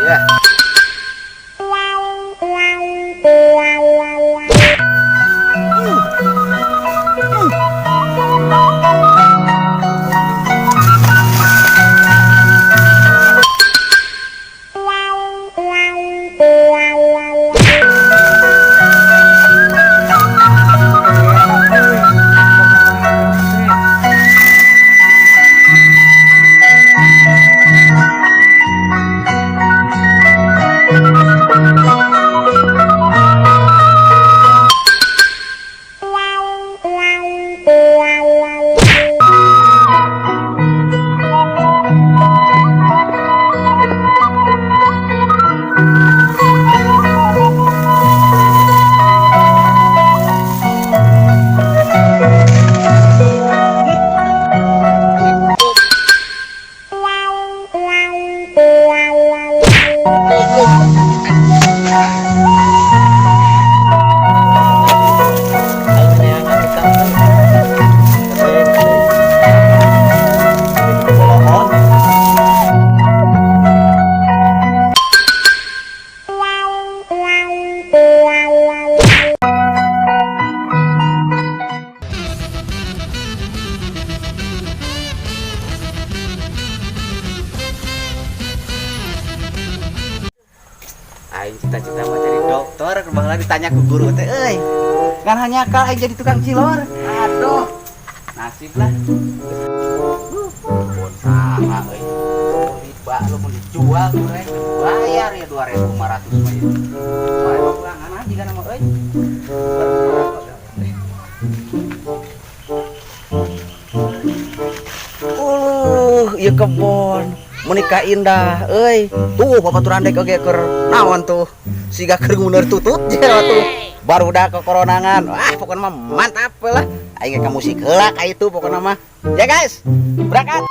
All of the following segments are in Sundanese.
Ya. Aing cita-cita mau jadi dokter, baheula ditanya ku guru teh euy. Ngan hanya aing jadi tukang cilor. Aduh. Nasib lah. Kebon saha euy. Riba lu mau dijual tuh euy. Bayar ya 2.500 mah ya. Bayar ulangan aja kan mah euy. Ieu kebon menikah indah euy. Tuh babaturan dek oge keur naon tuh. Siga keur nguneur tutut jero tuh. Barudak kekoronangan. Wah, pokoknya mah mantap lah. Aing ka musik heula ka itu pokoknya mah. Ya guys, berangkat.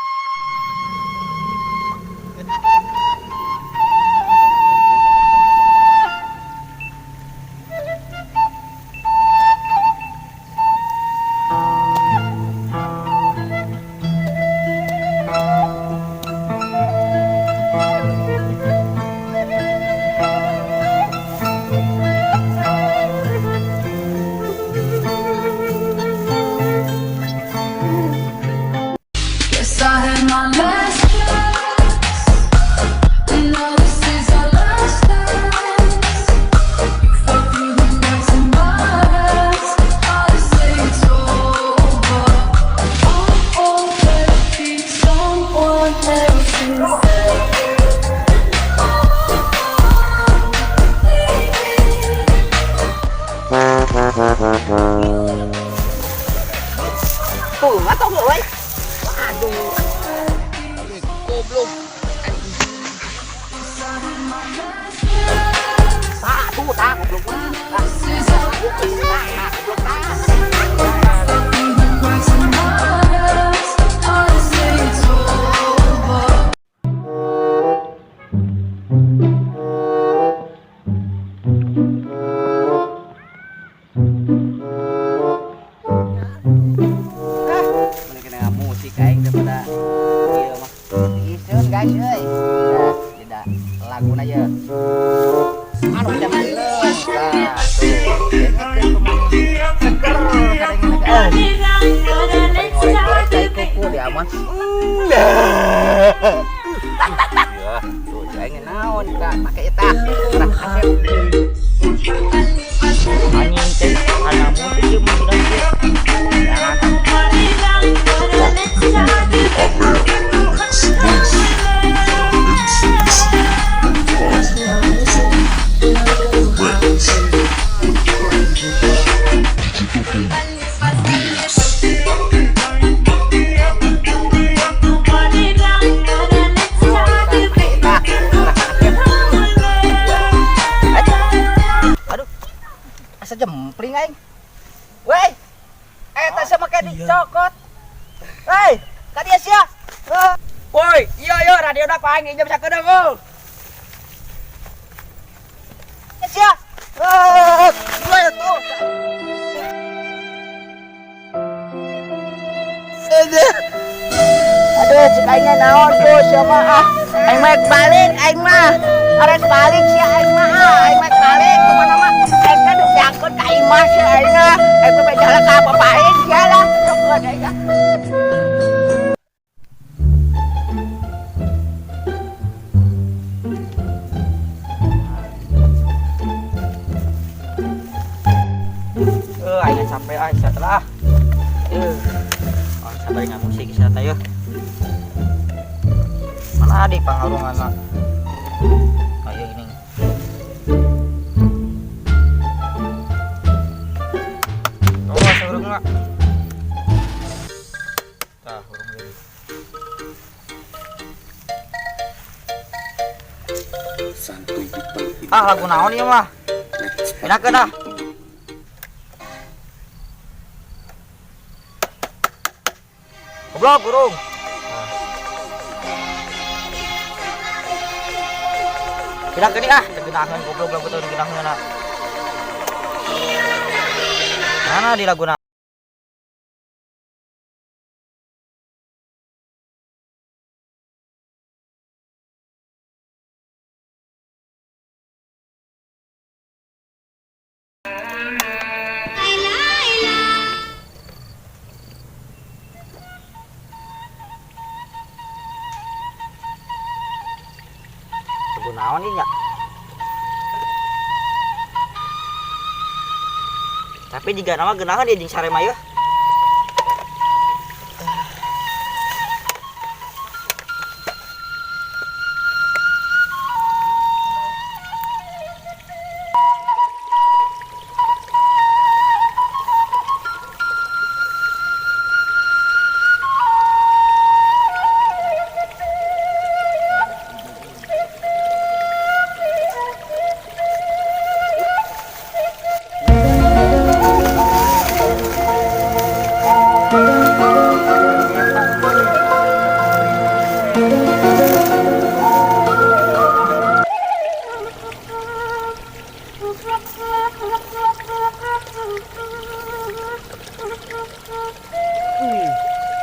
Guess I had my last chance. Now this is our last dance. You fell through the cracks in my hands. I say it's over. I'm already someone else's. Tuh, atau enggak, woi? Aduh. Goblok. Satu, tak goblok mah. Ah, goblok tah. Cracks in my hands. I say it's over. Ah, mending kena musik aing daripada ieu mah. Iseun guys euy. Nah, tidak laguna ye. Anu jam hileung. Tah, tuh. Seger kadang eh. Ngorek-ngorek cai kuku di aman. Ya, tuh aing naon ka make eta. Nah, asep. Anjing teh kana musik ieu mah sudah teh. Jangan. Aduh. Asa jempling aing. Woi. Eta sama kayak dicokot. Hei, ka dieu sia. Woi, iya iya radio na ku aing injem sakedeung euy. Sia. Eh, dua tuh. Aduh. Aduh, cek aing naon tuh sia mah ah. Aing mah balik aing mah. Arek balik sia aing mah, aing mah balik kemana mah. Aing teh diangkut ka imah sia aing ah. Aing mah jalan ka bapak aing sia lah. Sok aing ah. Aing capek ah, sia telah. Oh, sabar nggak musik sia teh yeuh. Mana di pangalunganna? Ayo ini. Oh, asa urungna. Tah, urung deui. Ah, lagu naon ieu mah? Pindahkeun ah. Goblok, urung. Pindahkeun ah, teu geunaheun goblok lagu teu geunaheun. Mana di laguna? Lagu naon ieu nya? Tapi jika nama geunaheun ieu jeung sarema yeuh.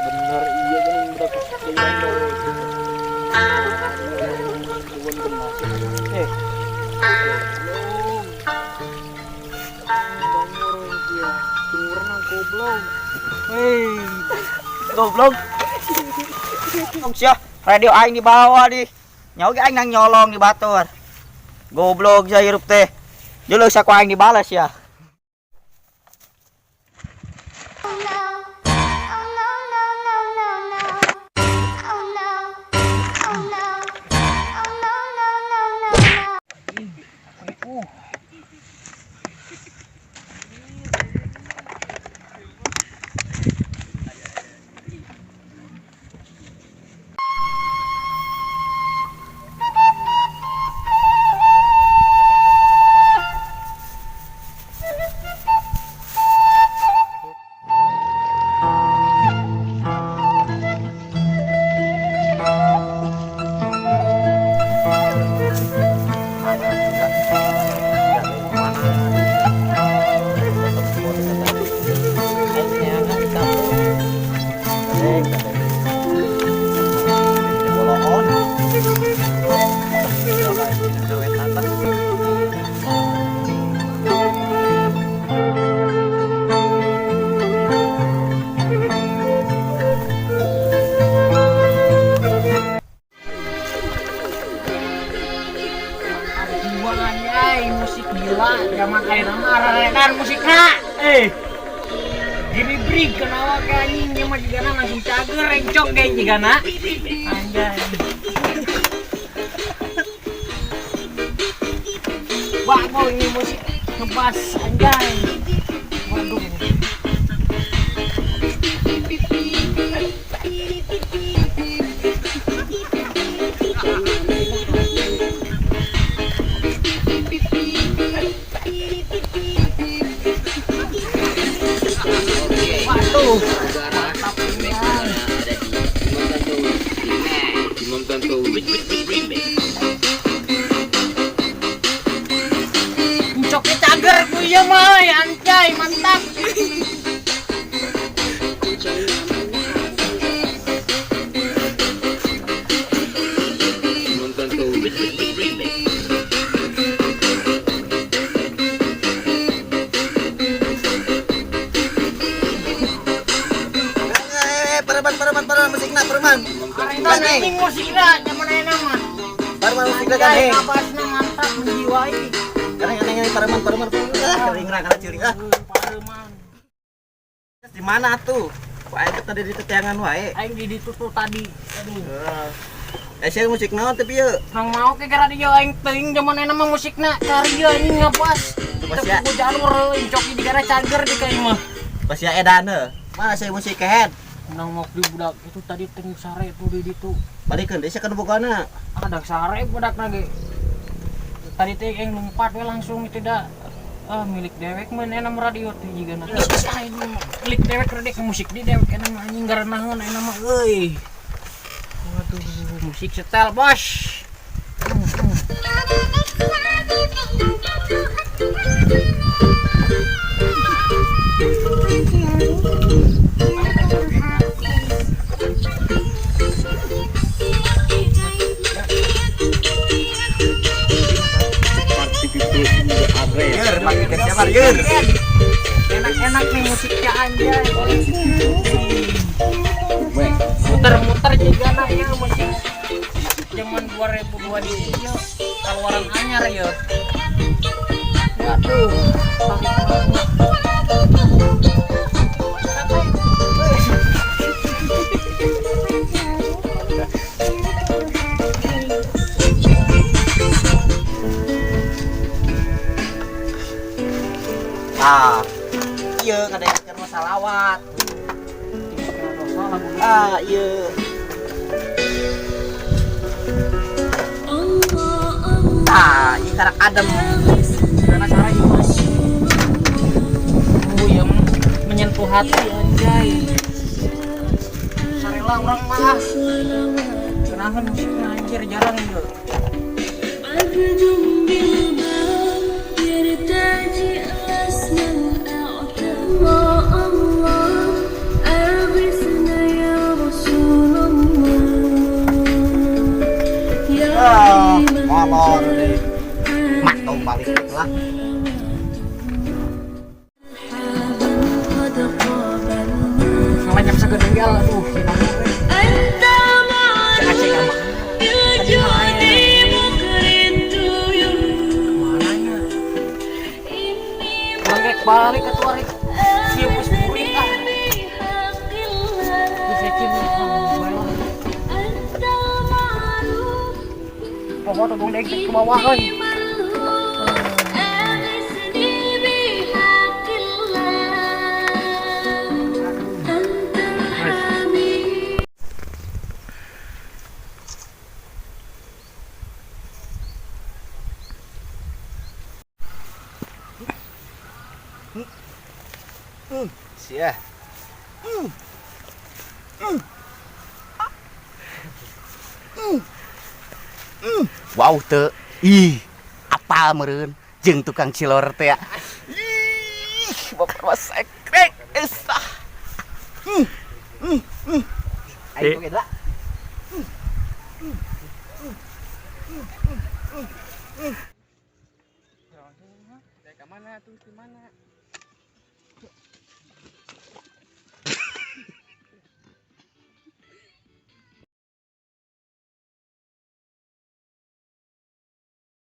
Bener iya geuning budak goblok. Hei, goblok. Sia, radio aing dibawa di. Nyawa ge aing nang nyolong di batur. Goblok sia hirup teh. Jeuleuh saku aing dibalas ya. Oh no. Oh no, no, no, no, no. Oh no. Oh no. Oh no, no, no, no, no. Anjay, musik gila zaman ayeuna mah araredan musikna. Gini brig kenawa ke anjing ieu mah jigana langsung cager rencok ge jigana. Anjay. Bago ini musik ngebas anjay. Waduh. Waduh. Encoknya cager ku ieu mah, anjay, mantap. Anjing musikna zaman ayeuna mah. Pareman musikna Anjay, gandeng. ngabasna mantap menjiwai. Gandeng gandeng gandeng pareman pareman. Ah, kering rangkana ceuring ah. Pareman. Di mana tuh? Kok aing teh tadi di teteangan wae. Aing di ditu tuh tadi. Aduh. Eh, sia musik naon teh pieu? Nang mau ke gara dia aing teuing zaman ayeuna mah musikna karya anjing ngapas. Pas ya. Teu jalur encok di gara cager di ka imah. Pas ya edan heuh. Mana sia musik kehead? Nang mau di budak itu tadi teng sare tuh di ditu. Balikeun deui sia kana bogana. Ada sare budak lagi. Tadi teh aing lompat we langsung itu da. Ah, milik dewek mah enak radio teh jigana. Aing milik dewek redek musik di dewek enak mah anjing garanahun enak mah euy. Waduh, musik setel, Bos. Yer, make ke siapa yer? Enak-enak nih musiknya anjay. Muter-muter juga ya musik zaman 2002 di ya, keluaran anyar ya. Waduh. Ah. Ieu ngadengekeun mah salawat. Ah, ieu. Ah, ieu karak adem. Karena cara ieu mah. Oh, ya menyentuh hati anjay. Sarela urang mah. Kenangan musiknya anjir jarang ieu. Ah, molor deui. Mak tong balik lah. Macam segedenggal aduh gimana we. Cek ama. Mananya? Balik balik ke tuarik. Siap geus burik ah. Geus ecin bae lah. Pokoknya tong dek ke bawah euy. Sia. Wow teu. Ih, apal meureun jeung tukang cilor teh ya. Ih, bapak mah sekrek esah. Ayo ge lah. Mana tuh di mana?